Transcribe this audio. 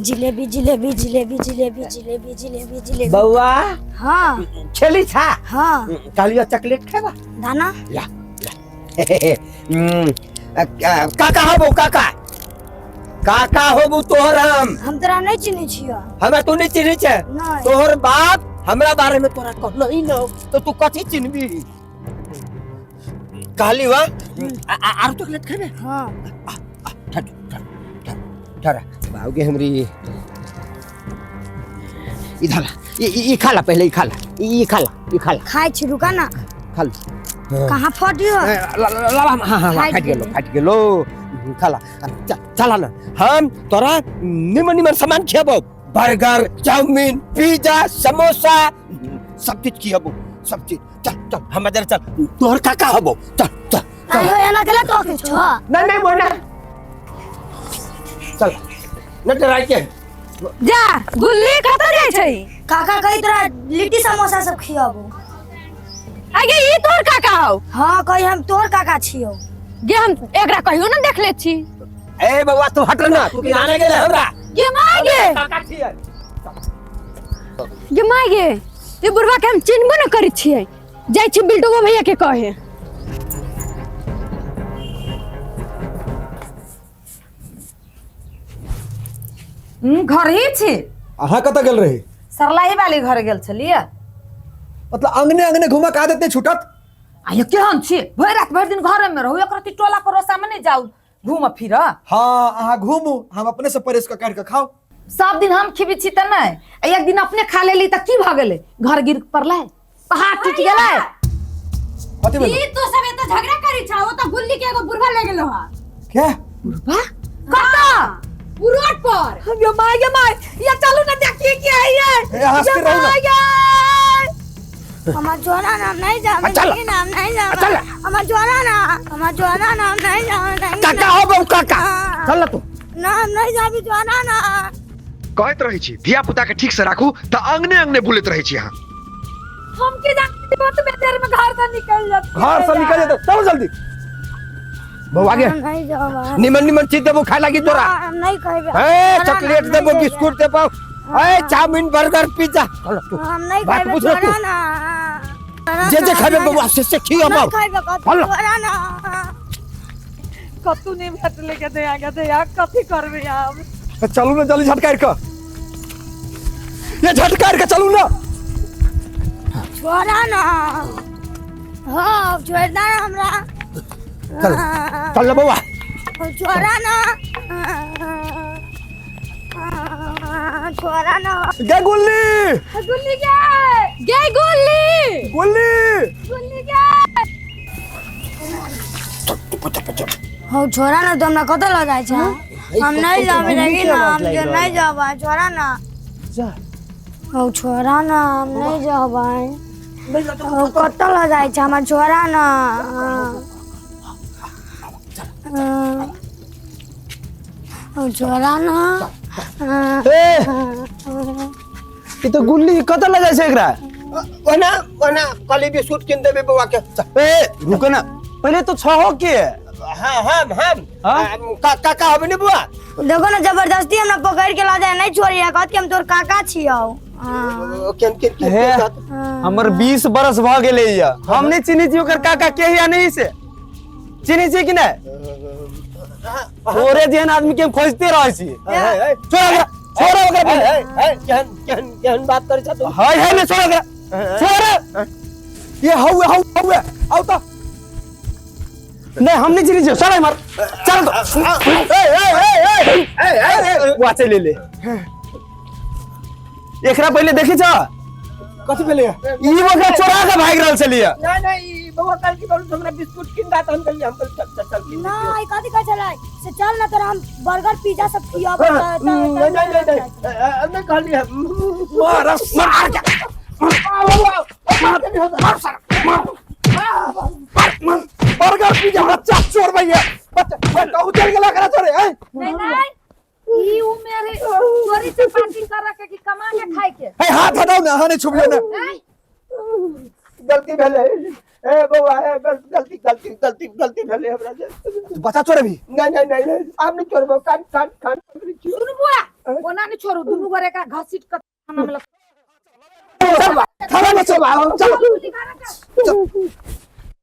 जिलेबी जिलेबी जिलेबी जिलेबी जिलेबी जिलेबी जिलेबी। बौआ। हाँ। खेली छा? हाँ। कहलियो चॉकलेट खेबा? दाना। ला ला। काका होबो, काका काका होबो तोहर। हम तोरा नहीं चिन्है छियो। हमरा तू नहीं चिन्है छे? नहीं। तोहर बाप हमरा बारे में तोरा कहलो ही न, तो तू कथी चिन्हबी? कहली वा आर चॉकलेट खेबे? हाँ। ठर ठर ठर ठर बाबू हमरी इधर ई खा ला पहले, ई खा ला, ई खा ला, ई खा ला। खाइ छी, रुका ना। खा ला। कहाँ फटियो? ला ला, हाँ हाँ, फट गेलो फट गेलो, खा ला। चला ना, हम तोरा निमन निमन सामान खियाबो, बर्गर, चाउमीन, पिज्जा, समोसा, सब चीज खियाबो, सब चीज। चल चल हम इधर चल, तोहर काका होबो, चल चल। आयो एना केला तो के छो? नहीं नहीं मोना, चल न डराई के जा। गुल्ली कतऽ जाइ छै? काका कही तोरा लिट्टी समोसा सब खियाबो। आगे ई तोर काका हौ? हाँ, कही हम तोर काका छियो। गे हम एकरा कहियो ना देखले छी। ए बउआ तू हट ना, तू किनारे गेले हमरा। गे माय गे, काका छियै। गे माय गे, ई बुढ़वा के हम चिन्हबो न करै छियै। जाइ छी बिल्टुओ भैया के कहे। घर ही छी। अहाँ कतऽ गेल रही? सरलाही वाली घर गेल छलियै। मतलब अंगने अंगने घुमा के आदत नहीं छूटत? आयो केहन छी, भरि रात भरि दिन घरे में रहू, एक रति टोला पड़ोसा में नहीं जाऊ घूम फिर। हाँ अहाँ घूमू, हम अपने से परेश के काटि के खाओ। सब दिन हम खिबी छी तऽ नहीं, एक दिन अपने खा लेली तऽ की भऽ गेलै? घर गिर पड़लै, पहाड़ टूटि गेलै। कथी भेलै? ई तो सब एते झगड़ा करै छा, ओ त गुल्ली के एगो बुढ़वा ले गेलो हा। क्या बुढ़वा कतऽ? रोड पर। ये my गे my, ये चलू ना देखिए क्या है ये। ए, हंसते ये रहो ना। My गे। हमार जोरा नाम नहीं जावे, चल। नाम नहीं जावे। चल। हमार जोरा ना, हमार जोरा नाम नहीं जावे, नहीं काका होबो काका, चल ना तू। नाम नहीं जावे जोरा ना। कहैत रहै छी धिया पुता के ठीक से राखू त अंगने अंगने बुलैत रहै छी अहाँ। हम के जानते बात में देर में घर से निकल जाते, घर से निकल जाते, चलो जल्दी। बउआ गे नहीं जावे। निमन निमन चीज देबो खाए लागी तोरा। हम नहीं खइबे। ए चॉकलेट देबो, बिस्कुट देबो, ए चाउमीन, बर्गर, पिज्जा। चल तू हम नहीं बात खइबे बुझ तू। जोरा ना। जे जे खइबे बउआ से खियाबो। नहीं खइबे चल। जोरा ना। कतू नहीं भेटले के दया के दया, कथी करबे आब? चलू ना जल्दी झटकार के, ये झटकार के चलू ना। छोड़ा ना, हाँ छोड़ ना हमरा। चल चल ना बउआ। छोड़ा ना, छोड़ा ना। गे गुल्ली, गुल्ली गे, गे गुल्ली, गुल्ली, गुल्ली गे। हो छोड़ा ना, तो हमरा कतऽ लऽ जाइ छै? हम नहीं जाबे, देखी ना, हम जो नहीं जाबे, छोड़ा ना। हो छोड़ा ना, हम नहीं जाबे। हो कतऽ लऽ जाइ छै हमरा? छोड़ा ना। हो छोड़ा ना। ए ई तो गुल्ली कतऽ लऽ जाइ छै एकरा? ओना ओना कहली बिस्कुट किन देबे बउआ के। ए रुको ना, पहले तो छहो के। हाँ हम हम हाँ? काका होबे ने बउआ? देखो ना जबरदस्ती हमरा पकड़ के ला जाए, नहीं छोड़िए, कहत कि हम तोर काका छियौ। केन केन केन? हे हमर 20 बरस भ गेलै या, हम नहीं चिन्है छी ओकर काका के या नहीं से चिन्है छी कि नहीं? तोरे जेहन आदमी के हम खोजते रहै छी। छोड़ ओकरा, छोड़ ओकरा पहिले। केहन केहन केहन बात करै छ तू? हाय हाय ने, छोड़ ओकरा, छोड़। ये हौवे हौ हौवे आउ त। नहीं हम नहीं चिन्है छी, चल मार चल तो। ए ए ए ए ए वाचे ले ले एकरा पहिले देखै छ? कथी भेलै? ई ओकरा चोरा के भागि रहल छलियै। नहीं नहीं ई बउआ कल की बोलू हमरा बिस्कुट किन दा, त हम कहली हम चल चल चल किन। ना ई कथी कहै छलै से चल ना तोरा हम बर्गर पिज्जा सब खियाबो। नहीं नहीं नहीं नहीं नहीं कहली हम। मार मार के मार, बर्गर पिज्जा बच्चा चोर भैया, बच्चा कहू चल गेला करा चोरे। ए नहीं नहीं ई उमेर चोरी चपाटी कर के कि कमा के खाए के। ए हाथ हटाओ ना, अहाँ नहीं छुबियो ना। गलती भेलै ए बउआ, ए गलती गलती गलती गलती भेलै हमरा से। बच्चा चोरे भी? नहीं नहीं नहीं नहीं, आब नहीं चोरबो, कान कान कान पकड़ै छियौ। सुन बुआ, ओना छोड़ू, दुनू गोरे एकरा घसीट के थाना में लग थाना में चल, चल। चल।